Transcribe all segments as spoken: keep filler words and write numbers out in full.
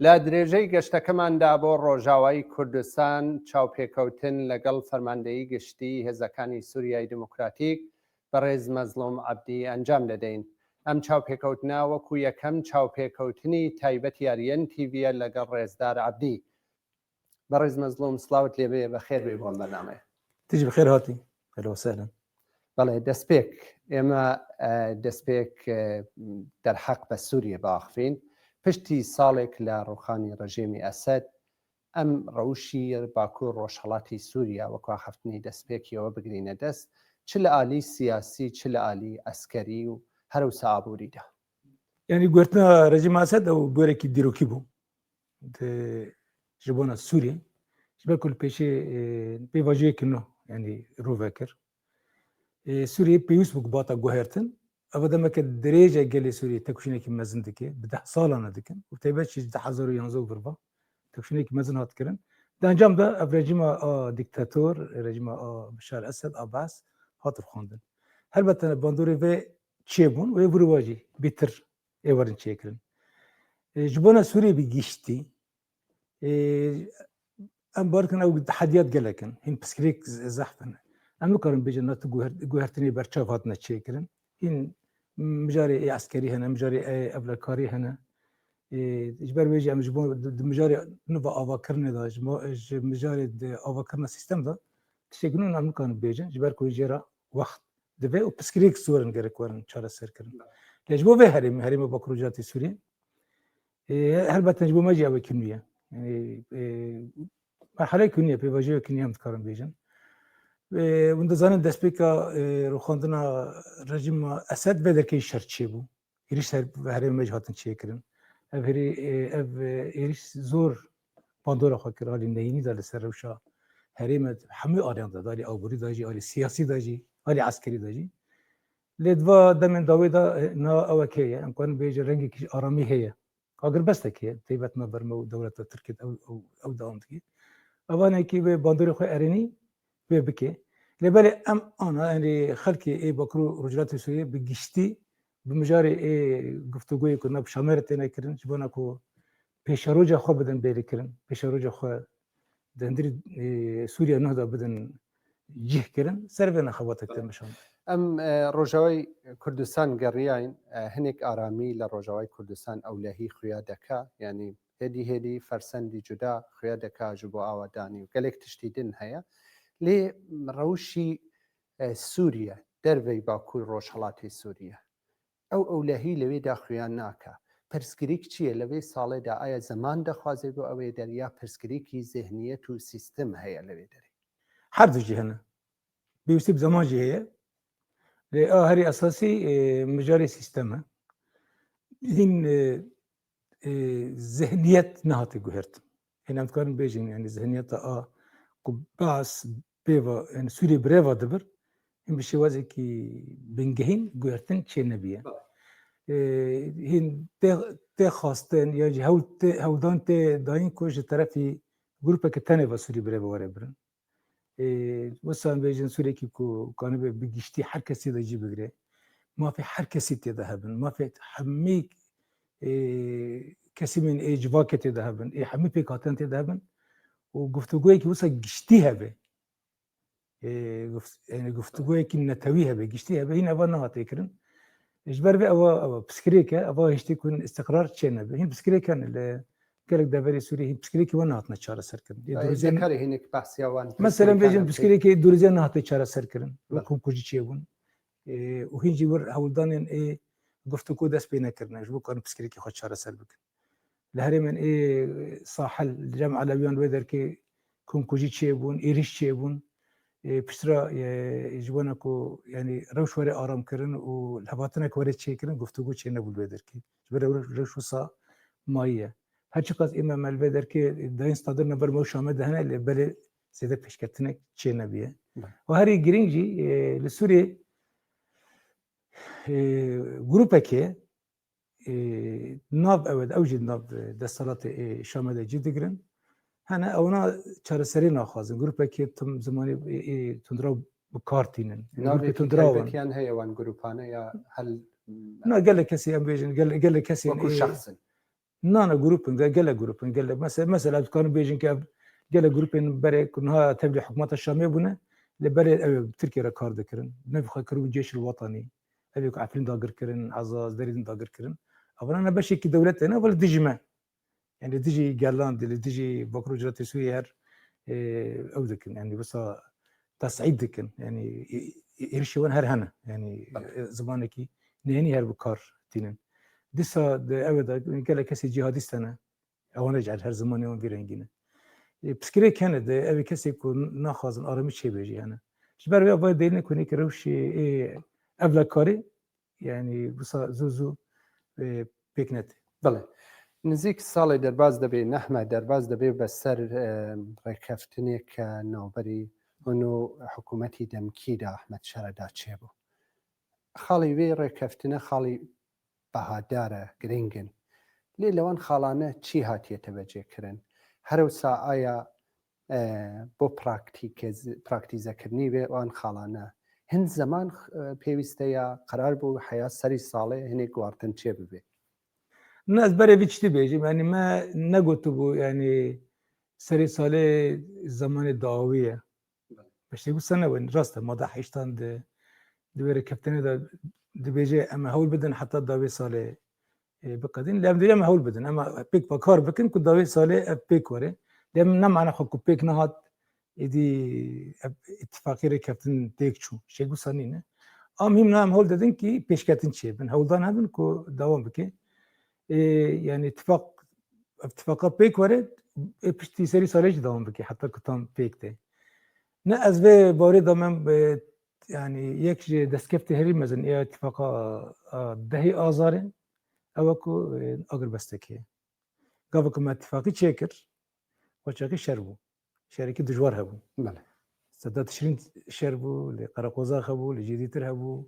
لە درێژەی گەشتەکەماندا بۆ ڕۆژاوای کوردستان، چاوپێکەوتن لەگەڵ فەرماندەیی گشتی هێزەکانی سووریای دیموکراتیک، بەڕێز مەزلوم عەبدی ئەنجام دەدەین. ئەم چاوپێکەوتنە وەکو یەکەم چاوپێکەوتنی تایبەتی ئەریەن تیڤیە لەگەڵ ڕێزدار عەبدی. بەڕێز مەزلوم، سڵاوت لێبێ، بەخێر بێ بۆ ئەم بەرنامەیە. تیژ بخێر هاتی. ئەهلا وسەهلا. بەڵێ، دەستپێک. ئێمە، ئە، دەستپێک، ئە، دەرحەق بە سووریە باخفین. پشتی ساڵێک لە ڕووخانی ڕژێمی ئەسەد، ئەم ڕەوشی باکوور ڕۆژهەڵاتی سووریا وەکو هەفتنی دەستپێکیەوە بگرینە دەست، چ لە ئالی سیاسی، چ لە ئالی ئەسکەری و هەروسا ئابووریدا. یعنی، گوهرتنا ڕژێما ئەسەد ئەو گوهرێکی دیرۆکی بوو. Di, ji bona Sûriyê, ji ber ku li pêşê, e, pêvajoyeke nû, yanî rû vekir. E, Sûriyê pêwîst bû ku bata guhertin. Eva demeke dirêj e gelê Sûriyê têkoşînekî mezin dike, bi deh salan e dikin. Û taybet jî di hezar û yanzdeh û vir ve têkoşînekî mezin hat kirin. Di encam de ev rejîma a dîktator, rejîma a Bişar Esed, a Baas, hat rûxandin. Helbet bandorê vê çêbûn û ê vir ve jî bêtir ê werin çêkirin. E, ji bona Sûriyê bi giştî, e, em bar dikin ew tehediyat gelek in. Hîn pirsgirêk z-, zehf in. Em nikarin bêjin na tu guher-, guhertinê berçav hatine çêkirin. Hîn mijarê ê eskerî hene, mijarê ê ewlekarî hene. E, ji ber wê jî em ji bo di, di mijarê nû ve avakirinê de, ji mo-, ji mijarê di avakirina sîstem de tiştek nû em nikarin bêjin. Ji ber ku jê re wext divê û pirsgirêk zor in gerek werin çareserkirin. Lê ji bo vê herêmê, herêma Bakur Rojhilatê Sûriyê, e, helbet ji bo me jî ew ê nû ye. Yanî, e, merheleyek nû ye, pêvajoyek nû ye em dikarin bêjin. E, hûn dizanin destpêka, e, rûxandina rejîma Esed vê derkeyî şer çêbû. Êrîş ser herêmê me jî hatin çêkirin. Ev herî, e, ev, e, êrîş zor bandora xwe kir alî neyînî de li ser rewşa herêmê hemû aliyan de, alî aborî de jî, alî siyasî de jî, alî eskerî de jî. Lê di va demên dawê de, e, na ewek heye, em karin bêjin rengekî ji aramî heye. Agirbestek heye, taybet navber me û dewleta Tirkiyê de ew, ew, ew dewam dike. Evanekî wê bandorê xwe erênî wê bike. Lê belê em ana, yanî xelkê ê Bakur û Rojhilatê Sûriyê bi giştî bi mijarê ê guftûgoyê ku nav Şamê re têne kirin, ji bona ku pêşeroja xwe bidin bêrîkirin, pêşeroja xwe di hundirê, e, Sûriya Nuh de bidin cih kirin, ser vê nexebatek tê meşandin. Em, e, Rojavayê Kurdistan geriyayîn, e, hinek aramî li Rojavayê Kurdistan ewlehî xuya deke, yanî hêdî hêdî fersendî cuda xuya deke ji bo awadanî û gelek tiştî din heye. Lê rewşî, e, Sûriye, dervey Bakur Rojhelatê Sûriye, ew ewlehî li wê de xuya nake. Pirsgirêk çi ye li vê salê de? Aya zeman dixwaze ku ew ê der ya pirsgirêkî zihniyet û sîstem heye li wê derê? Her du jî hene. Pêwîstî bi zeman jî heye. Lê a herî esasî, e, mijarê sîstem e. Hîn, e, e, zihniyet nehate guhertin. Hîn em dikarin bêjin, yanî zihniyeta a ku Baas pê ve, yanî Sûriyê bi rê ve dibir, hîn bi şêwazekî bingehîn guhertin çê nebiye. E, hîn tê, tê xwestin ya jî hewl tê, hewldan tê dayîn ku ji terefî grûpeke tenê ve Sûrî bi rê ve were birin. Ê, wisa em bêjin Sûrekî ku kanibe bi giştî her kesî de cî bigire. Mafê her kesî tê de hebin. Mafê hemî, ê, kesîmên ê civakê tê de hebin. Ê hemî pêkhatin tê de hebin. Û guftûgoyekî wisa giştî hebe. Ê, guft-, yanî guftûgoyekî netewî hebe, giştî hebe. Hîn eva nehate kirin. Ji ber vê ewa, ewa piskirêk e, eva hiştê ku hîn îstiqrar çê nebe. Hîn piskirêk hene li gelek deverê Sûriyê hîn piskirêkê wan nehatine çareserkirin. Ê, Ay, durûzên-, nekarê hinek behsiya wan Mesela piskirêkan bêjin bike. Piskirêkê durûzên nehate çareserkirin. Belê. Komkujî çêbûn. Ê, û hîn jî wir hewldanên ê guftûgo dest pê nekirine. Ji bo karin piskirêkê xwe çareser bikin. Li herêmên ê Sahel, li cem Elewiyan wê derkê komkujî çêbûn, êrîş çêbûn. Ê, piştre, ê, ji bona ku, yanî, rewş were aramkirin û lihevatinek were çêkirin, guftûgo çênebû li wê derkê. Ji ber rewş, rewş wisa mayî ye. Her çiqas ê me, me li vê derkê dayîn standartên ber me û Şamê de hene, lê belê zêde pêşketinek çênebiye. Belê. Û herî girîng jî, ê, li Sûriyê, ê, grûpekê, ê, nav ew e, ew jî nav, e, desthilatê, ê, Şamê de cî digirin. Hene ewna çareserî naxwazin. Grûpekê tim zimanê, ê, ê, tundra bi kar tînin. Navê grûpê tundra wan. Taybetiyan heye wan grûpane ya hel- Na gelek kesî em bêjin, gel-, gelek kesî wekû ê, şexsin. Nane grûp in, ge-, gelek grûp in, gelek. Mesela, mesela, ez dikarim bêjin ke ev gelek grûpên berê ku niha tevlî hikûmeta Şamê bûne, li berê ew ê Tirkiye re kar dikirin. Navê xwe kiribû Ceyşul Wetanî. Ev ê ku Efrîn dagir kirin, Ezaz, Derîdin dagir kirin. Evana ne beşekî dewletê ne, ev li dijî me. Yani li dijî gelan, li dijî Bakur û Rojhilatê Sûriyê her, e, ew dikin. Yani wisa tesîd dikin. Yani ê-, ê-, êrişê wan her hene. Yani, Belê. e, zimanekî neyênî her bi kar tînin. Dîsa di ew de gelek kesê cîhadîst hene. Ewan jî her zimanê wan vî rengî ne. E, piskirêk hene de, ew ê kesê ku naxwazin aramî çêbê jî hene. Ji ber vê ev dêrine ku nêke rewşê ê evlekarê, yani wisa zû zû, e, pêk netê. Belê. Nizîk salê derbas dibê, neh meh derbas dibê be ser, e, rêkeftinê ke navberî hûn û hikûmetî demkî de Ahmed Şereda çêbû. Xalî wê rêkeftine xalî behadar e, girîng in. Lê li wan xalane çi hatiye tevecêkirin? Her wisa aya, e, bo praktîke-, praktîzekirinî wê wan xalane hin zeman, e, pêwîste ya, qerar bû heya serî salê hinek guhartin çêbibe? Ne, ez berê vî tiştî bêjim. Yani me negotibû, yani serê salê zemanê dawî ye. Beşê wisa ne win, rast e, mada heştan di, di wê rêkeftinê de dibêje, em ê hewl bidin heta dawê salê, e, biqedin. Lê em dê em hewl bidin. Em pêk ve kar bikin ku dawê salê ev pêk were. Lê em ne mane xwe ku pêk nehat, êdî ev îtifaqê rêkeftin têk çû. Şêk wisa nîne. A muhîm ne em hewl didin ki pêşketin çêbin. Hewldan hebin ku dewam bike. E, yani îtifaq, ev îtifaqa pêk were, e, piştî serî salê jî dewam bike, heta ku tam pêk tê. Ne ez vê barê de me, e, yani yek ji destkeftê herî mezin ê îtifaqa, a, dehê Azarê, ew e ku, e, agirbestekê. Gava ku me îtifaqî çêkir, xweçaqî şer bû. Şerekî dijwar hebû. Belê. Seda Tişrîn şer bû, li Qereqoza hebû, li Cêdîtir hebû.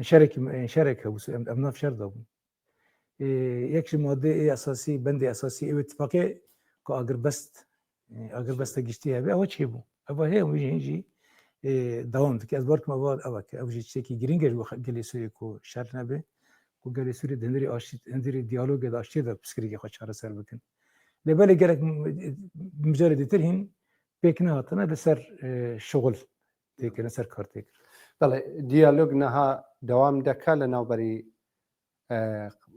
Şerekî, şerek hebû, em, em nav şer de bûn. Ê, yek ji madeyê esasî, bendê esasî ê wê tifaqê ku agirbest, ê, agirbesta giştî hebe, ew çêbû. Ev heye, wî jî hîn jî, ê, dewam dike. Ez bar kim ev, ev ke, ev jî tiştekî girîng e ji bo gelê Sûriyê ku şer nebe, ku gelê Sûriyê di hundirê aştî, hundirê diyalogê de aştiyê de pirsgirêkê xwe çareser bikin. Lê belê gelek m-, mijarê dîtir hîn pêk nehatine li ser, ê, şixul têkirin, ser kar têkirin. Belê, diyalog niha dewam dike li navberî e,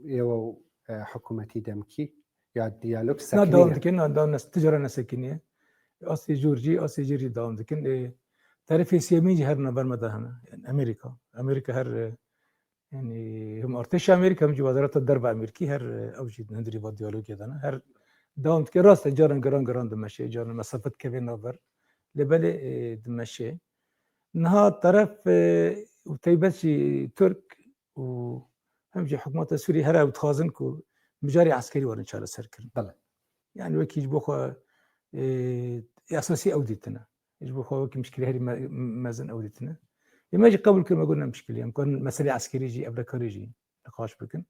êwe û, e, hikûmetî demkî ya diyalog Na, dewam sekinî ye? dike, na, dewam nes-, tijara nesekiniye. Asê jor jî, asê jêr jî dewam dikin. E, terefê sêyemîn jî her navber me de hene. Yani Amerîka. Amerîka her, e, yani hem artêşa Amerîka hem jî wezareta derve Amerîkî her, e, ew jî hundirî va diyalogê de ne. Her dewam dike. Rast e, caran giran giran dimeşe, caran mesafe dikeve navber. Lê belê, e, dimeşe. Niha teref, e, û teybet jî Tirk û hem jî hikûmeta Sûriyê her ew dixwazin ku mijarê eskerî werin çareser kirin. Belê. Yani wekî ji bo xwe, e, esasî ew dîtine. Ji bo xwe wekî mişkilê herî me-, mezin ew dîtine. Ê me jî qebûl kir, me got ne mişkilê. Em karin meselê eskerî jî, evlekarî jî niqaş bikin.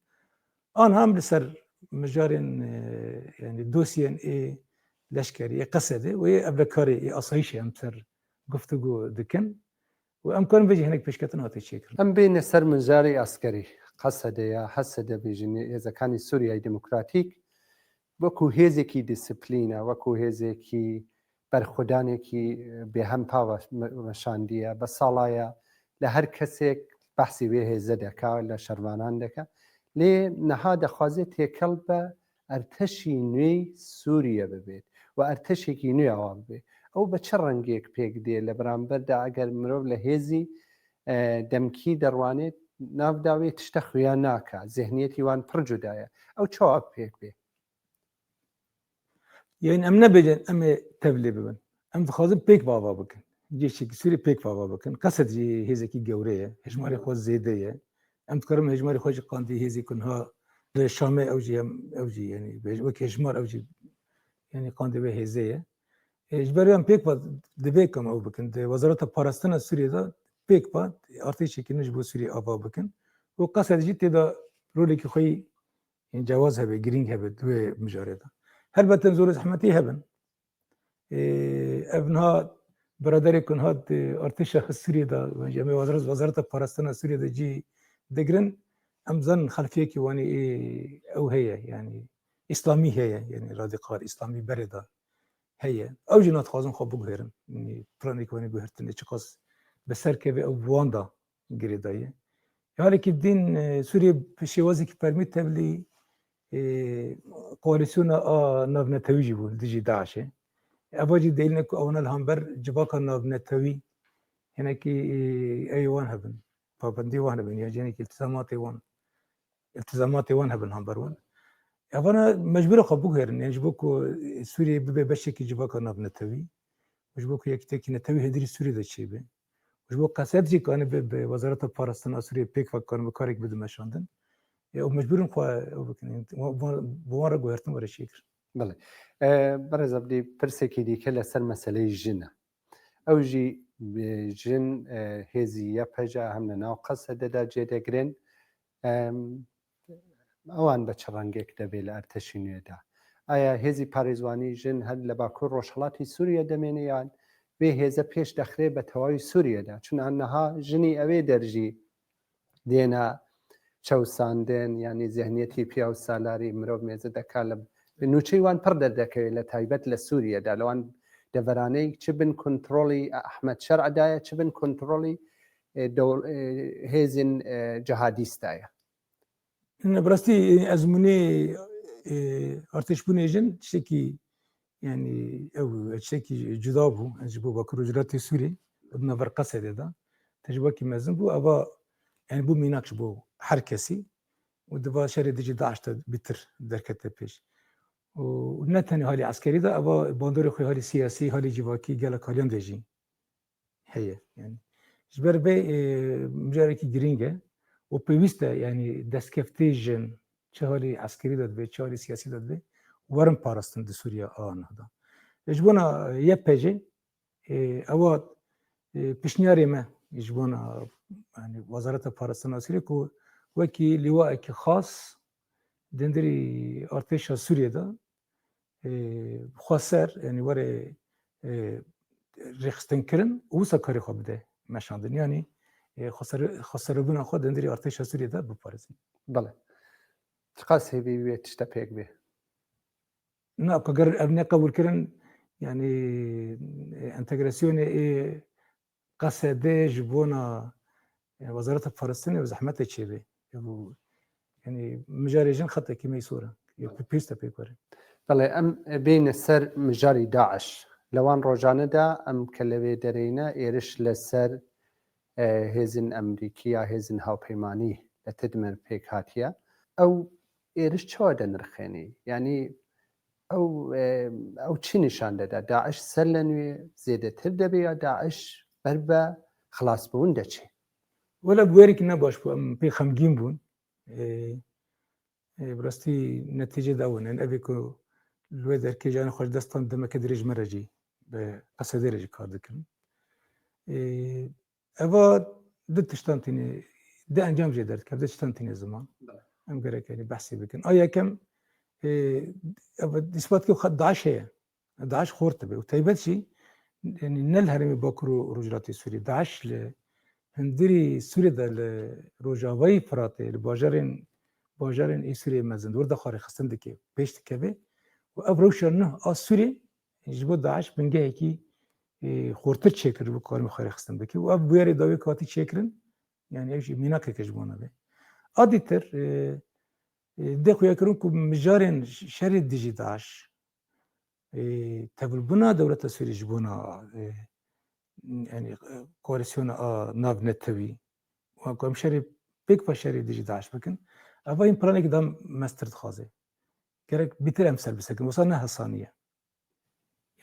An hem li ser mijarên, e, yani dosyên ê leşkerî, ê Qesedê û ê evlekarê, ê asayîşê em ser guftûgû dikin. û em karin vê jî hinek pêşketin hate çêkirin. Em bêne ser mijarê eskerî. Qesede ya, Hesede bêjin, hêzekanî Sûriyeyê Demokratîk wekû hêzekî disiplîne, wekû hêzekî berxwedanekî bêhempa ve-, me-, weşandiye. Be sala ye li her kesek behsî wê hêze deke, li şervanan deke. Lê niha dixwaze têkel be erteşî nû Sûriye bibêt û erteşekî nû awa bibê. Ew bi çi rengêk pêk dê li beramber de eger mirov li hêzî, e, demkî derwanê, nav da wê tişte xuya nake. Zihniyetî wan pir cuda ye. Ew çawa pêk bê? Yani em nebêjin em ê tevlê bibin. Em dixwazin pêk ve ava bikin. Cihekî Sûrî pêk ve ava bikin. Qesed jî hêzekî gewre ye. Hejmarê xwe zêde ye. Em dikarin hejmarê xwe jî qandî hêzê ku niha li Şamê ew jî em, ew jî yani wek hejmar ew jî yani qandê wê hêzê ye. E, ji ber em pêk ve divê ku em ew bikin. Di Wezareta Parastina Sûriyê de pêk ve artêşekî nû ji bo Sûriyê ava bikin. Û Qesed jî tê de rolekî xwe yî Ên cewaz hebe, girîng hebe di wê mijarê de. Helbet em zor û zehmetî hebin. Ê, ev niha biraderê ku niha di artêşa Sûriyê de, em ê wezar-, Wezareta Parastina Sûriyê de cî digirin, em zanin xelfiyekî wanî ê, ew heye, yanî Îslamî heye, yani radîkal, Îslamî berê de heye. Ew jî nadixwazin xwe biguherin. Yani planê ku hene guhertinê çiqas bi ser keve ew bi wan de girêdayî. Halekî din, e, Sûriyê bi şêwazekî fermî tevlî, e, koalîsyona a navnetewî jî bû li dijî DAIŞ'ê. Eva jî delîl e ku ewana li hember civaka navnetewî hinekî, e, ey wan hebin. Pabendî wan hebin, ya cî hinekî îltizamatê wan, îltizamatê wan hebin hember wan. Evana mecbûr e xwe biguherin, yani ji bo ku Sûriyê bibe beşekî civaka navnetewî, ji bo ku yekîtiyekî netewî hêdirî Sûriyê de çêbe. Ji bo Qesed jî kane bi, bi Wezareta Parastina Sûriyê pêk ve kane bi karek bide meşandin. E, û mecbûr in xwe ew bikin. Bi wan re guhertin were çêkir. Belê. E, Berêz Ebdî, pirsekî dîke li ser meseleyê jin e. Ew jî, e, jin, e, hêzî Y P G hem li nav Qesedê de cê degirin. Em, ewan bi çi rengek devê li artêşî nû de? Aya hêzî parêzwanî jin her li Bakur Rojhelatî Sûriyê demêne yan vê hêze pêş dexrê bi tewayî Sûriyê de? Çuna niha jinî evê der jî dêne çewsandin, yanî zihniyetî piya û salarî mirov mêze deka li, bi nûçeyî wan pir derdekeve, li taybet li Sûriyê de, li wan deveraneyê çi bin kontrolî Ehmed Şer'e de ye, çi bin kontrolî, e, dew-, e, hêzên, e, cihadîst de ye. Ne, bi rastî, e, ezmûnê, e, artêşbûnê jin tiştekî, yani ew tiştekî cuda bû. Ez ji bo Bakur Rojhilatê Sûriyê, di navber Qesedê de tecrubekî mezin bû. Eva, yani bû mînak ji bo her kesî û di va şerê dijî DAIŞ de bîtir derkete pêş. Û ne tenê halî eskerî de, eva bandorê xwe halî siyasî, halî civakî gelek haliyan de jî heye. Yani ji ber vê, e, mijarekî girîng e û pêwîst e, yani destkeftê jin çi halî eskerî de dibe, çi halî siyasî de dibe, werin parastin di Sûriya a niha de. E, ji bona Y P G, e, ewa, e, pişniyarê me ji bona, yani Wezareta Parastina Sûriyê ku wekî lîwaekî xas dindirî artêşa Sûriyê de, e, xweser, yani were, e, rêxistinkirin û wisa karê xwe bide meşandin. Yani, e, xweser-, xweseribûna xwe dindirî artêşa Sûriyê de biparêzin. Belê. Çiqas hêvî wê tişte pêk bê? Na, ku ger ev neqebûl kirin, yani, e, entegrasyonê ê Qesedê ji bona, e, Wezareta Parastinê û zehmetê çêbê. Ev, yani, mijarê jin xetekî meysûr e. Yek pêwîst e pêk were. Belê, em bêne ser mijarî DAIŞ. Li wan rojane de em ke li vê derê ne êriş li ser, e, hêzên Emerîkî ya hêzên hawpeymanî li Tidmir pêk hatiye. Ew êriş çawa dinirxênî? Yanî ew, e, ew çi nîşan dide? DAIŞ ser li nû zêdetir debe ya DAIŞ ber bi xilasbûn de çê? Wele bi wêrekî ne baş bû, em pê xemgîn bûn. E, e, bi rastî netîce de ew in. Ev ê ku li wê derkê canê xwe ji dest dan demeke dirêj me re jî, bi Qesedê re jî kar dikin. E, Eva du tiştan tîne, du encam jê derdikeve, du tiştan tîne ziman. Belê. Em gerek, yani, behsê bikin. A yekem, e, eva îspat ke xwe DAIŞ heye. DAIŞ xort dibe. Û taybet jî, yani, ne li herêmê Bakur û Rojhilatê Sûriyê. DAIŞ li hundirî Sûriyê de, li Rojavayê Firatê, li bajarên, bajarên ê Sûriyê mezin, wir de xwe rêxistin dike, pêş dikeve. Û ev rewşa nuh a Sûriyê ji bo DAIŞ bingehekî, e, xurtir çêkir ji bo karî xwe rêxistin bike. Û ev bûyerê dawî ku hatî çêkirin, yani ev jî mînakeke ji bona be. A dîtir, e, e, dê xuyakirin ku mijarên şerê dijî DAIŞ, e, tevlbûna dewleta Sûrî ji bona, e, yani, e, koalîsyona a navnetewî, û ku em şerê pêk ve şerê dijî DAIŞ bikin, eva hîn planekî da mestir dixwaze. Gerek bîtir em ser bisekin. Wisa ne hesanî ye.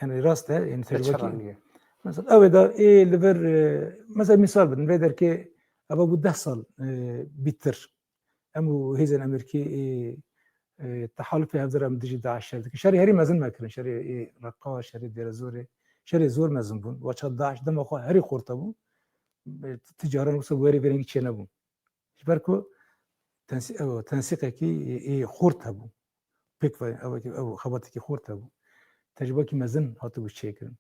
Yani rast e, yani tecrübeki. Mesela ew da, e, li vir, e, mesela misal bidin, vê derkê eva bû deh sal, e, bîtir. Em û hêzên Amerîkî, e, e, tehalufê hev de em dijî DAIŞ şer dikin. Şerê herî mezin me kirin, şerê, e, Reqa, şerê Dêrezorê, şerê zor mezin bûn. Waça DAIŞ dema xwe herî xurta bû. E, ti caran wisa wêrê vê rengî çênebûn. Ji ber ku tensî-, ew, tensîqekî ê, ê xurt hebû. Pêk ve ew, ew xebatekî xurt hebû. Tecrubekî mezin hatibû çêkirin.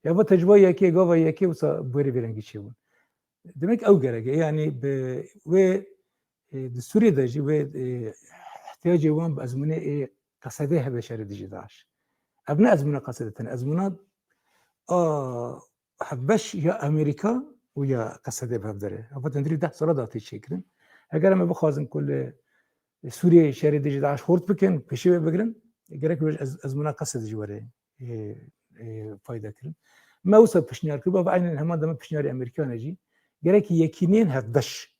Ya va tecruba yekê, gava yekê wisa bi wêrê vê rengî çêbûn. Demek ew gerek e. Yani bi wê, e, di Sûriyê de jî wê, e, ihtiyacê wan bi ezmûnê ê Qesedê hebe şerê dijî DAIŞ. Ev ne ezmûna Qesedê tene. Ezmûna a hevbeş ya Amerîka û ya Qesedê bi hev derê. Ev tendirî deh sala da tê çêkirin. Eger em ê bixwazin ku li Sûriyeyê şerê dijî DAIŞ xurt bikin, pêşî wê bigirin, gerek wê ez, ezmûna Qesedê jî were, e, e, fayda kirin. Me wisa pişniyar kir, ev eynen heman dema pişniyarê Amerîkan e jî. Gerek yekîniyên hevbeş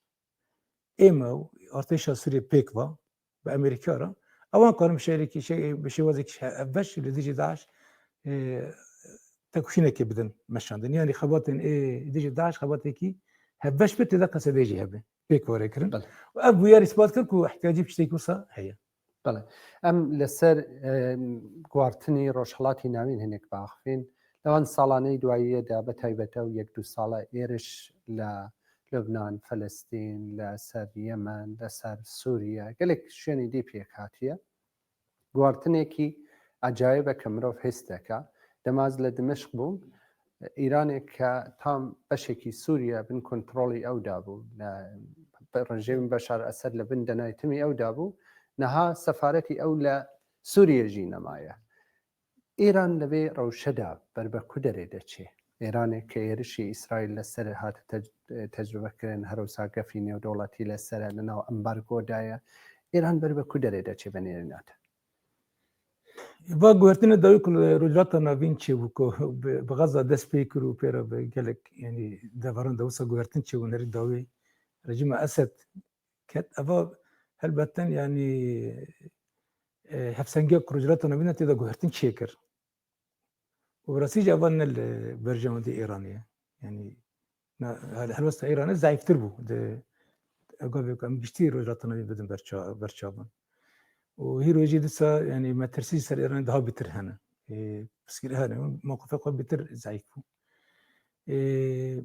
ê me û artêşa Sûriyê pêk va, bi Amerîka re. Ewan karin bi şeklekî, şey, bi şêwazekî hevbeş li dijî DAIŞ, e, tekoşînekê bidin meşandin. Yanî xebatên ê dijî DAIŞ xebatekî hevbeş be, tê de Qesedê jî hebe. Pêk were kirin. Belê. Û ev bûyer îspat kir ku ihtiyacî bi tiştekî wisa heye. Belê. Em li ser, e, guhartinî Rojhelatî Navîn hinek biaxivîn. Li van salanê dawiyê de, bi taybet ew yek du sala êriş li Lubnan, Filistîn, li ser Yemen, li ser Sûriye, gelek şwênî dî pêk hatiye. Guhartinekî ecayib e ke mirov hês deke. Dema ez li Dimeşq bûm, Îranê ke tam beşekî Sûriye bin kontrolî ew de bû, li rejîmê Beşar Esed li bin denayê timî ew de bû, niha sefaretî ew li Sûriye jî nemaye. Îran li vê rewşe de ber bi ku derê de çê? Îranê ke êrişî Îsraîl li ser hate te-, tecrube kirin, her wisa gefî nêwdewletî li ser e, li nav embargo de ye. Îran ber bi ku derê de çê bi nêrîna te? Va guhertinê dawî ku li Rojhilata Navîn çêbû ku bi, bi Xeza dest pê kir û pê re bi gelek, yanî deveran de wisa guhertin çêbû, herî dawî rejîma Esed ket. Eva helbeten, yanî, e, hevsengiya ku Rojhilata Navîn de tê de guhertin çêkir. Û rastî jî eva ne li berjewendî Îranê ye. Yanî, na, hel-, helwesta Îranê zayîfttir bû. Di, ev gavê ku em giştî Rojhilata Navîn bidin berça-, berçavan. Û hîro jî disa, yanî, metirsî ser Îranê daha bîtir hene. Ê, pirsgirêk hene, mewqifê xwe bîtir zayîf bû. Ê,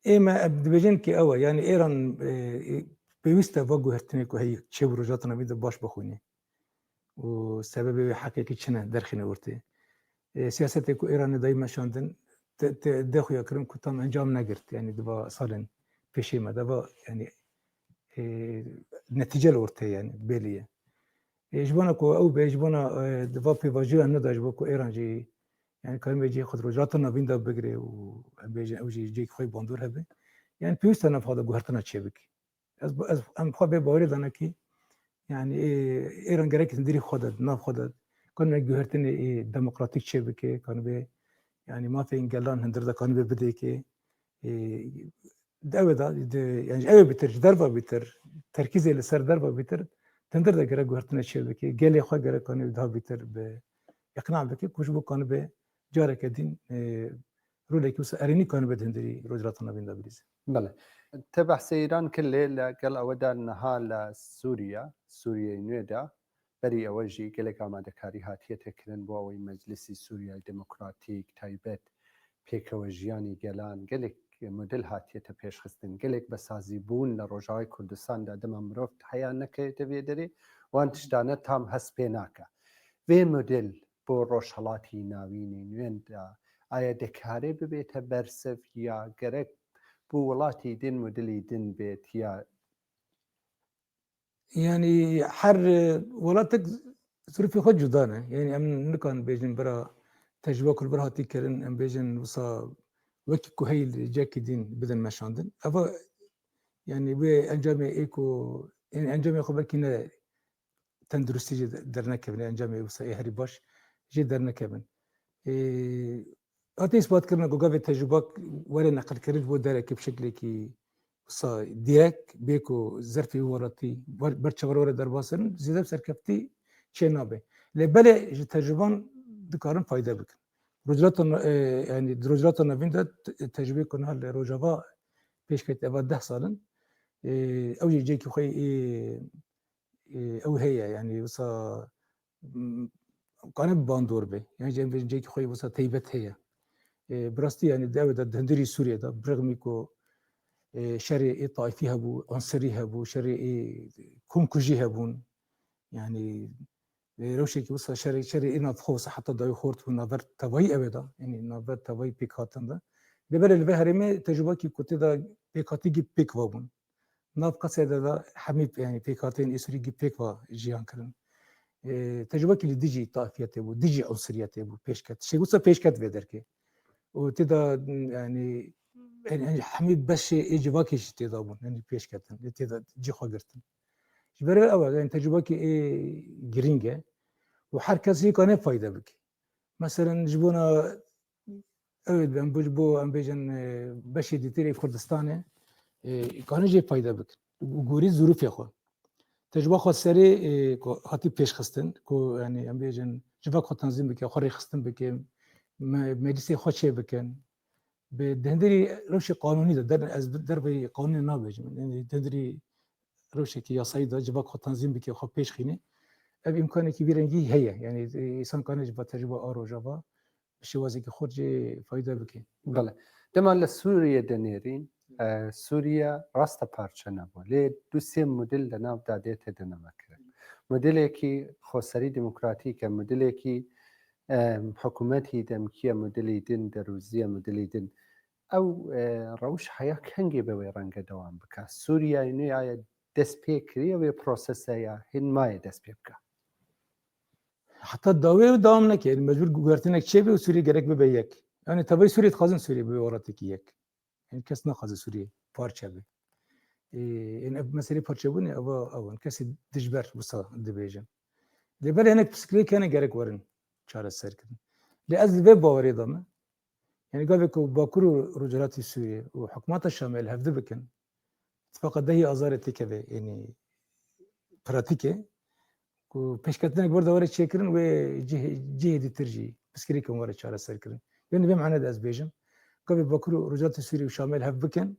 ê me, em dibêjin ki ew e, yanî Îran, ê, ê, pêwîst e va guhertinê ku heyî çêbû Rojhilata Navîn de baş bixwîne. Û sebebê wê heqekî çi ne derxîne ortê. Ê, siyasetê ku Îranê dayî meşandin, te, te, de xuya kirin ku tam encam negirt. Yanî di va salên pêşê me de va, yanî, ê, netîce li ortê, yanî belî ye. Ê, ji bona ku ew be, ji bona, ê, di va pêvajoya nû de ji bo ku Îran jî, yanî, karibe cihê xwe di Rojhilata Navîn de bigire û em bêjin ew jî cihekî xwe yê bandor hebe. Yanî pêwîst e nav xwe de guhertina çêbike. Ez, ez, em xwe bê bawerî dane ki, yanî, ê, Îran gerek hundirî xwe de, nav xwe de, kanibe guhertinê, ê, demokratîk çêbike, kanibe, yanî, mafên gelan hundir de kanibe bidê ki, ê, di ew de, di, yanî, ew ê bîtir, ji derva bîtir, terkîzê li ser derva bîtir, hundir de gerek guhertine çêbike, gelê xwe gerek kanibe daha bîtir bi îqna bike, ku ji bo kanibe careke din, ê, rolekî wisa erênî kanibe di hundirî Rojhilata Navîn de bilîze. Belê. Te behsê Îran kir, lê li gel ewe de niha li Sûriye, Sûriyeyê nû de, berî ewe jî gelek amadekarî hatiye te kirin bo ew ê Meclisî Sûriyeyê Demokratîk taybet, pêkewejiyanî gelan, gelek model hatiye te pêşxistin, gelek besazîbûn li Rojavayê Kurdistan de dema mirov heya neke di vê derê, wan tiştane tam hest pê nake. Vê model bo Rojhelatî Navînê nû de, aya dikare bibête bersiv ya gerek bo welatî din modelî din bêt ya? Yanî her, e, welatek zirûfê xwe cuda ne. Yanî em nikan bêjin bira tecrûba ku li vir hatî kirin, em bêjin wisa wekî ku heyî li cekî din bidin meşandin. Eva, yanî wê encamê ê ku, yanî encamê xwe belkî ne tenduristî jê de-, dernekevin, encamê wisa ê herî baş jê dernekevin. Ê, hate îsbatkirina ku gavê tecrûba were neqilkirin ji bo derekê bi şeklekî wisa direk, bê ku zerfê wî welatî wer-, ber çavar were derbas kirin, zêde bi serkeftî çê nabe. Lê belê ji tecrûban dikarin fayde bikin. Rojhilata Na-, e, yanî di Rojhilata Navîn de te-, tecrûbê ku niha li Rojava pêş ket, eva deh sal in, e, ew jî cihekî xwe yê, e, ew heye, yanî wisa, m, kane bi bandor be. Yanî jî em bêjin cihekî xwe yê wisa teybet heye. E, bi rastî, yanî di ew de di hundirî Sûriyê de, bi rixmî ku, e, şerê ê taîfî hebû, ansirî hebû, şerê ê komkujî hebûn. Yanî, e, rewşekî wisa şerê, şerê ê navxwe wisa heta dawî xort bû, navber tevayî ew ê de. Yanî navber tevayî pêkhatin de. Lê belê li vê herêmê tecrûbakî ku tê de pêkhatî gî pêk va bûn. Nav Qesedê de hemî, yanî pêkhateyên ê Sûrî gî pêk va jiyan kirin. E, tecrubekî li dijî taifiyetê bû, dijî unsuriyetê bû, pêşket. Şey wisa pêşket vê derkê. Û tê de, yani, yani, yani hemî beşê ê civakê jî tê de bûn, yani pêşketin, tê de cî xwe girtin. Ji ber ew, yani tecrubekî ê girîng e. Û her kes jî kane fayda bike. Meselen, ji bona, ew ê em bo, bo, em bêjin, e, beşê dîtir ê Kurdistanê, e, kane jê fayda bikin. Û gorî zirûfê xwe. Tecrüba xwe serê, e, ku hatî pêşxistin, ku, yani, em bêjin, civak xwe tenzîm bike, xwe rêxistin bike, me-, meclisê xwe çê bikin. Bi, di hindirî rewşê qanûnî de, der, ez derveyî qanûnê nabêjim. Yani, di hindirî rewşekî yasayî de civak xwe tenzîm bike, xwe pêş xîne. Ev îmkanekî vî rengî heye. Yani, e, însan kane ji va tecrüba a rojava bi şêwazekî xurt jê fayda bike. Belê. Dema li Sûriyê de nêrîn, e, Sûriye raste parçe nebû. Lê du sê model di nav dadê tê de name kirin. Modelekî xweserî demokratîk e, modelekî, e, hikûmetî demkî ye, modelî din, derûzî ye, modelî din. Ew, e, rewş heya kengê bi wê renge dewam bike? Sûriye nû ya ye dest pê kiriye, wê prosese ya hîn maye dest pê bike. Heta dawê ew dewam neke, yani mecbûr guhertinek çêbe û Sûriye gerek bibe yek. Yani tevayî Sûriye dixwazin Sûriye bibe welatekî yek. Yani kes naxwaze Sûriye parçe be. Ê, yani ev meselê parçebûnê, ev, ev, kesê dijber wisa dibêjin. Lê belê hinek pirsgirêk hene gerek werin çareser kirin. Lê ez li vê bawerê de me. Yani gavê ku Bakur û Rojhilatê Sûriye û hikûmeta Şamê li hevdu bikin, tifaqa dehê Azarê têkeve, yani pratîk e, ku pêşketinek ber de were çêkirin, wê cihê, cihê dîtir jî pirsgirêkên were çareser kirin. Yani vê mane de ez bêjim, gavê Bakur û Rojhilatê Sûriye û Şamê li hev bikin,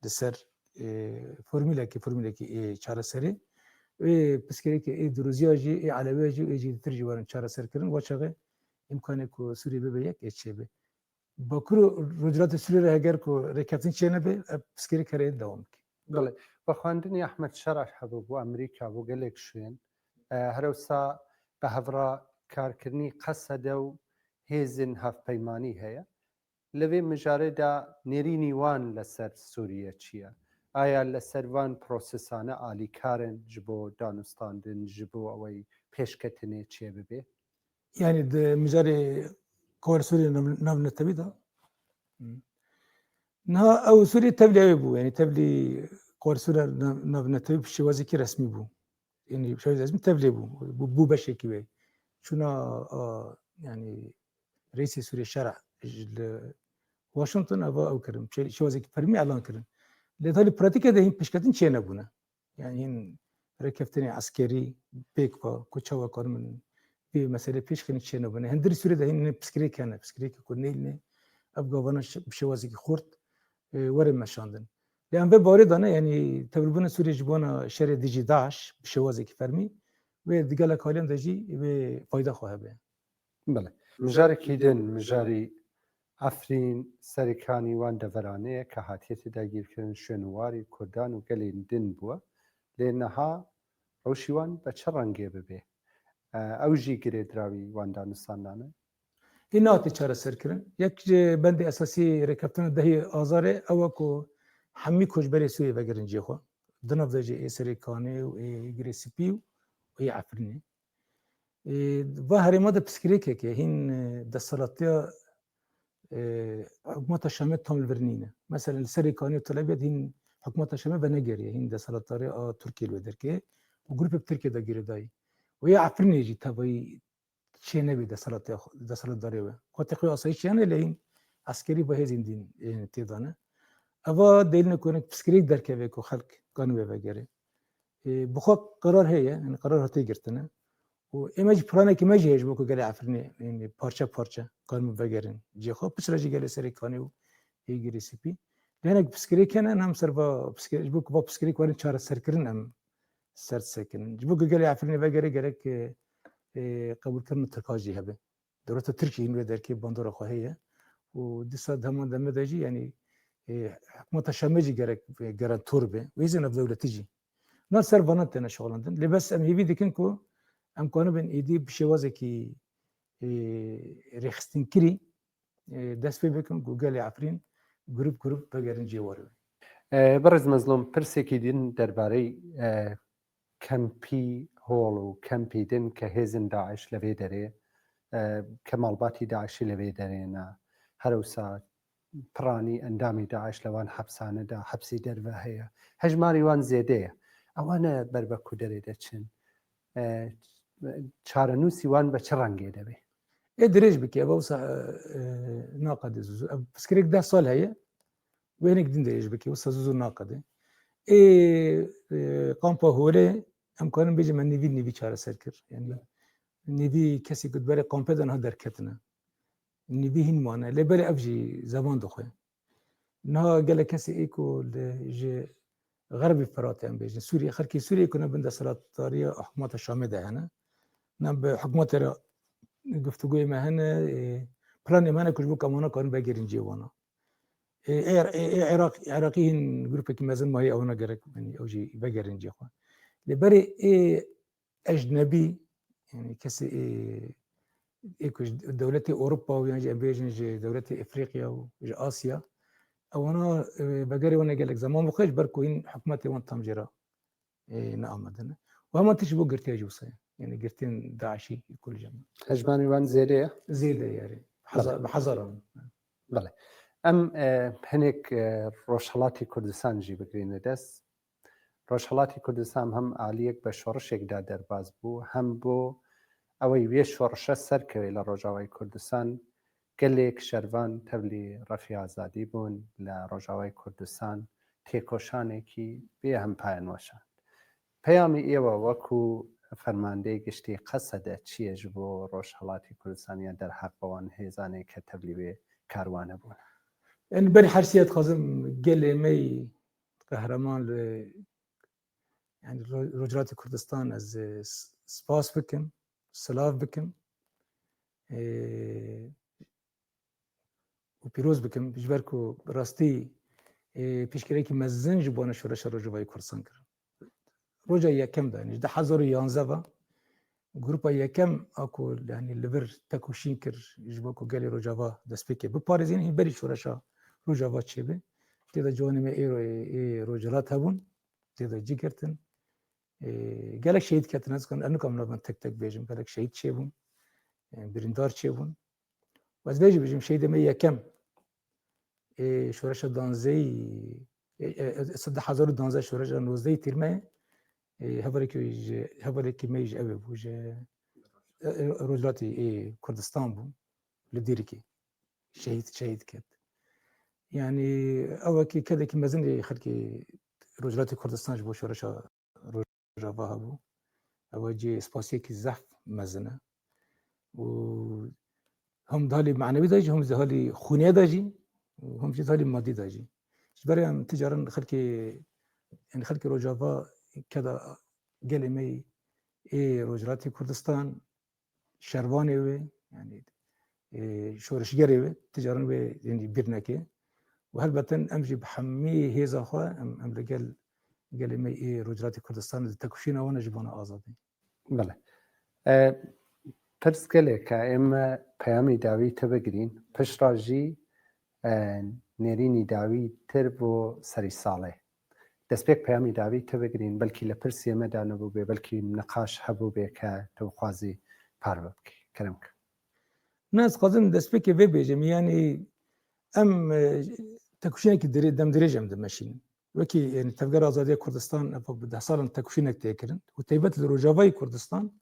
li ser, e, formûlekê, formûlekê ê çareserê, ê pirsgirêkê ê Dirûziya jî, ê Elewiya jî, ê cihê dîtir jî werin çareser kirin, wa çaxê îmkanê ku Sûriye bibe yek ê çêbe. Bakur û Rojhilatê Sûriyê re heger ku rêkeftin çênebe, ev pirsgirêk here dewam bike. Belê. Vexwendinê Ehmed Şerah hebû bo Amerîka, bo gelek şûyên. E, her wisa bi hevra karkirinî Qesede û hêzên hevpeymanî heye. Li vê mijarê de nêrînî wan li ser Sûriye çi ye? Aya li ser van prosesane alîkar in ji bo danûstandin, ji bo ewey pêşketinê çêbibe? Yani di mijarê Koalîsyonê nav-, navnetewî de. Niha ew Sûriyê tevlî ew bû, yani tevlî koalîsyona nav-, navnetewî bi şêwazekî resmî bû. Yani şêwazekî resmî tevlî bû. Bû, bû beşekî wê. Çûna, a, yani reîsê Sûriyê Şerah ji li Washington eva ew kirin. Şê-, şêwazekî fermî elan kirin. Lê talî pratîke de hîn pêşketin çênebûne. Yani hîn rêkeftinê eskerî pêk ve ku çawa karibin vê meselê pêş xînin çênebûne. Hindirî Sûriyê de hîn pirsgirêk hene, pirsgirêkê ku nêlîne ev gavana şe-, bi şêwazekî xurt, e, were meşandin. Lê em vê bawerê de ne, yani tevlîbûna Sûriyê ji bona şerê dijî DAIŞ bi şêwazekî fermî wê di gelek aliyên de jî wê fayda xwe hebe. Belê. Mijarekî din, mijarî Efrîn, Serêkanî wan deveranê ye ke hatiye tê dagîrkirin, şûnwarê Kurdan û gelên din bûye. Lê niha rewşî wan bi çi rengê bibe? E, ew jî girêdirawî wan danûstandan e? Hîn nehatiye çareserkirin. Yek ji bendê esasî rêkeftina dehê Azarê ew e ku hemî koçberê Sûriyê vegerin cihê xwe. Di nav de jî ê Serêkanê û ê Girê Spî û ê Efrînê. Ê, va herêma de pirsgirêkeke hîn, e, desthilatiya, e, hikûmeta Şamê tam li vir nîne. Mesela li Serêkanê û Tel Aviv hîn hikûmeta Şamê venegeriye, hîn desthilatdarê a Tirkiyê li wê derkê û grûpê bi Tirkiye de girêdayî. Û ya Efrînê jî tevayî çênebî desthilatê xwe, desthilatdarê we. Xwetê xwe asayîş hene lê hîn eskerî bi hêzên din, e, tê de ne. Eva delîlne ku hinek pirsgirêk derkeve ku xelk kanibe vegere. E, bi xwe qerar heye, yani qerar hatiye girtine. Û ê me jî planekî me jî heye ji bo ku gelê Efrînê, yani parçe parçe, kanibe vegerin cihê xwe. Piştre jî gelê Serêkanê û ê Girê Spî. Lê hinek pirsgirêk hene, em ser va pirsgirêk, ji bo ku va pirsgirêk werin çareserkirin em ser sekinin. Ji bo ku gelê Efrînê vegere gerek, e, e, qebûlkirina Tirkan jî hebe. Dewleta Tirkiyê hîn wê derkê bandora xwe heye. Û dîsa di heman demê de jî, yanî, e, hikûmeta Şamê jî gerek, e, garantor be. Wê jî navdewletî jî. Na ser vana têne şixulandin. Lê bes em hêvî dikin ku em kanibin êdî bi şêwazekî, e, rêxistinkirî, e, dest pê bikin ku gelê Efrîn grûp grûp vegerin cihê warê. E, Birêz Mezlûm, pirsekî din derbarê, e, kempî hol û kempî din ke hêzên DAIŞ li vê derê, e, ke malbatî DAIŞî li vê derê ne. Her wisa piranî endamî DAIŞ li wan hepsane de, hepsî derve heye. Hejmarî wan zêde ye. Ewa ne ber be ku derê de çin. E, çarenûsî wan be çi rengê de be? Ê dirêj bike, eva wisa, e, e, naqede zû zû. Ev pirsgirêk deh sal heye. Wê hinek din dirêj bike, wisa zû zû naqede. Ê, e, kampa Holê, em karin bêjin me nîvî, nîvî çareser kir. Yani nîvî kesê ku di berê kampê de niha derketine. Nîvî hîn mane. Lê berê ev jî zeman dixwe. Niha gelek kesê ê ku li, ji Xerbî Firatê em bêjin, Sûriye, xelkê Sûriyê ku ne bin desthilatdariya hikûmeta Şamê de hene. Ne bi hikûmetê re guftûgoyê me hene, ê, planê me hene ku ji bo ku em wana karin vegerîn cihê wana. Ê, ê, ê, ê Iraq, Iraqî hîn grûpekî mezin maye, ewana gerek, yanî ew jî vegerîn cihê xwe. Lê berê ê ecnebî, yanî kesê ê, ê ku ji dewletê Ewropa û yan jî em bêjin ji dewletê Efrîqya û ji Asya, ewana, e, vegerê wan ne gelek zeman bixwe ji ber ku hîn hikûmetê wan tam jê re, e, neamedine. Û heman tişt ji bo girtiya jî wisa ye. Yanî girtiyên DAIŞî kul jema. Hejmarî wan zêde ye? Zêde ye, erê. Heza-, Belê. Bi hezaran. Belê. Em, e, hinek, e, Rojhelatî Kurdistan jî bigirîne dest. Rojhelatî Kurdistan hem aliyek be şorişek de derbas bû, hem bo ewey wê şorişe serkeve li Rojavayê Kurdistan gelek şervan tevlî refê azadî bûn li Rojavayê Kurdistan, têkoşanekî bê hem payan weşand. Peyamî êwe wekû fermandeyê giştî Qesede çi ye ji bo Rojhelatî Kurdistan ya derheq bi wan hêzanê ke tevlî wê karwane bûn? Em ber her şiyê dixwazim gelê me yî qehreman li, yani, Ro-, Rojhilatê Kurdistan ez, e, s-, spas bikim, silav bikim, e, û pîroz bikim, ji ber ku bi rastî, e, piştgirêkî mezin ji bona şoreşa Rojavayê Kurdistan kirin. Roja yekem de, yani, ji du hezar û yanzdeh ve, Grupa yekem a ku, yanî, li vir tekoşîn kir ji bo ku gelê Rojava destpêkê biparêzin, hîn berî şoreşa Rojava çêbe. Tê de ciwanê me ê, ê Rojhilat hebûn, tê de cî girtin. Ê, gelek şehîd ketin, ez, ez nikom navên tek tek bêjim, gelek şehîd çêbûn, ê, birîndar çêbûn. Ez vê jî bijim, şehîdê me yekem, ê, şoreşa danzeyî, ê, ê, ê, di hezar û danzdeh şoreşa nozdehî Tîrmeyê, ê, hevalekî ji, hevalekî me ji ew ê bû, ji, ê, ê, Rojhilatê, ê, Kurdistan bû, li Dîrikê. Şehîd, şehîd ket. Yanî, ew wekî kedekî mezin ê xelkê Rojhilatê Kurdistan ji bo şoreşa Rojava hebû. Ew cihê spasiyekî zehf mezin e. Û hem di halî manewî de jî, hem di halî xwînê de jî, û hem jî di halî madî de jî. Ji ber em ti caran xelkê, yani xelkê Rojava keda gelê me ê Rojhilatê Kurdistan, şervanê wê, yani, e, şoreşgerê wê, ti caran wê, yani, bîr neke. Û helbet em jî bi hemî hêza xwe em, em li gel gelê me ê Rojhilatê Kurdistan di tekoşîna wan ji bona azadî. Belê. E, pirs gelek e, em peyamî dawî te bigirîn. Piştra jî, e, nêrînî dawî tir bo serî salê. Destpêk peyamî dawî te bigirîn, belkî li pirsê me de nebûbê, belkî niqaş hebûbê ke tu xwazî parve bikî. Kerem ke. Ne, ez dixwazim destpêkê vê bêjim, yanî em, e, tekoşînekî dirê-, demdirêj em dimeşînin. Wekî, yanî Tevgera Azadiya Kurdistan, ev bi deh salan tekoşînek tê kirin û taybet li Rojavayê Kurdistan,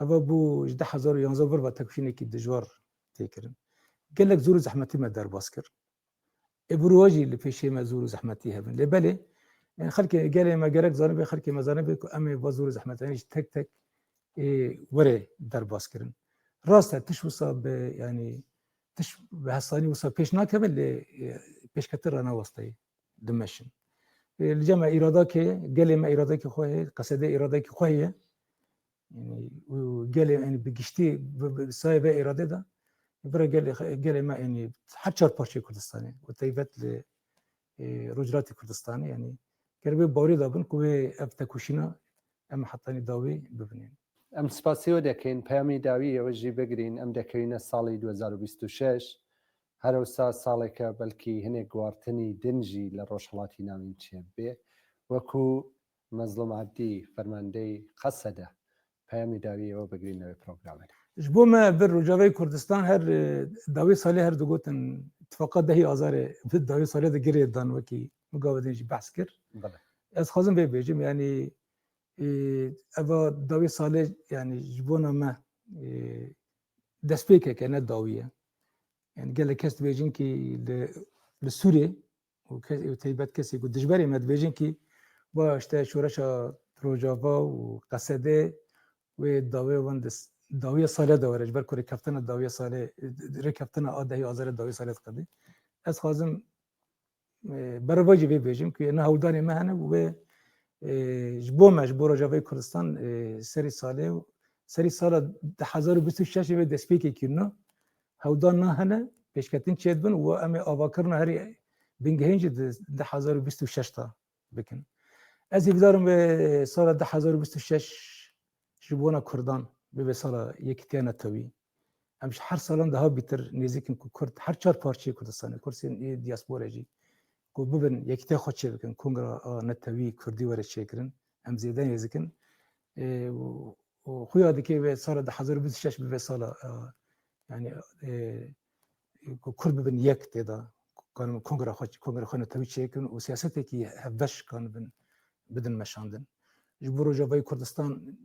ev bû ji du hezar û yanzdeh vir ve tekoşînekî dijwar tê kirin. Gelek zor û zehmetî me derbas kir. Ê bi roja jî li pêşê me zor û zehmetî hebin. Lê belê, yani xelkê gelê me gerek zanibe, xelkê me zanibe ku em ê va zor û zehmet, yani ji tek tek ê were derbas kirin. Rast e, tiş wisa bi, yani tiş bi hesanî wisa pêş nakeve, lê, e, pêşketin re ne wasteyê dimeşin. E, li cem me îradakê, gelê me îradekî xwe heye, Qesedê îradekî xwe heye. Yani, û gelê, yani, bi giştî, bi, bi sayê vê îradê de, vira gelê, gelê me, yani, her çar parçeyê Kurdistanê û taybet li, e, Rojhilatê Kurdistanê, yani, ger wê bawerî de bin ku wê ev tekoşîna em hetanî dawî bibinên. Em spasî we dekin, peyamî dawî ew jî bigirîn, em dekevîne salê du hezar û bîst û şeş, her wisa saleke belkî hinek guhartinî din jî li Rojhilatî Navîn çêbê. Wekû Mezlûm Ebdî, fermandeyê Qesede, peyamê dawî ew bigrîne wê programê. Ji bo me vir Rojavayê Kurdistan her, e, dawî salê her digotin, tifaqa dehî Azarê bi dawî salê de girê dan wekî min gavê din jî behs kir. Belê. Ez xwazim vê bêjim, yanî, e, eva dawî salê, yanî ji bona me, e, destpêkeke ne dawî ye. Yanî gelek kes dibêjin kî li, li Sûrê û ke-, û teybet kesê ku dijberê me dibêjin kî va işte şoreşa Rojava û Qesedê wê dawê wan di s-, dawiya salê de were, ji ber ku rêkeftina dawiya salê, rêkeftina a dehî Azarê dawiya salê diqedî. Ez xwazim, e, berevajî vê bêjim ku ne hewldanê me hene û wê, e, ji bo me, ji bo Rojavayê Kurdistan, e, serî salê û serî sala du hezar û bîst û şeş wê destpêkê kirino. Hewldan na hene, pêşketin çêdibin û em ê avakirina herî bingehîn jî di du hezar û bîst û şeş de bikin. Ez hîvdarim wê sala du hezar û bîst û şeş ji bona Kurdan bibe sala yekîtiya netewî. Em ji her salan daha bîtir nêzîkin ku Kurd, her çar parçeyê Kurdistanê, Kurd yên ê diaspora jî, ku bibin yekîtiya xwe çêbikin, kongra a netewî Kurdî were çêkirin. Em zêde nêzîkin. Ê, û, û xuya dike wê sala du hezar û bîst û şeş bibe sala, e, yanî, e, ku Kurd bibin yek tê de, ku kanin kongra xwe, kongra xwe netewî çêkin û siyasetekî hevbeş kanibin bidin meşandin. Ji bo Rojavayê Kurdistan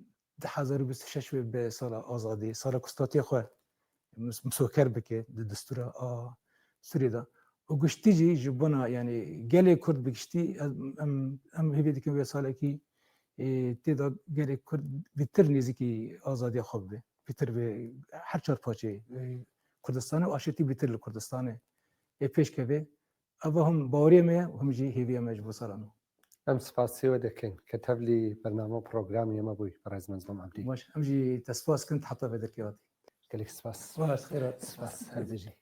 du hezar û bîst û şeş wê be sala azadî, sala ku statûya xwe mis-, misoker bike di destûra a Sûriyê de. Û giştî jî ji bona, yanî gelê Kurd bi giştî, em, em, em hêvî dikin wê salekî, ê, tê de gelê Kurd bîtir nêzîkî azadiya xwe bibe. Bîtir vê her çar parçeyê, ê, Kurdistanê û aşêtî bîtir li Kurdistanê ê pêş keve. Eva him baweriya me ye û him jî hêviya me ji bo sala nû. Em spasî we dikin ke tevlî bername û programê me bûyî, birêz Mezlûm Ebdî. Baş, em jî te spas kin, heta vê derkê hatî. Gelek spas. Baş, xêr hat. Spas, her bijî.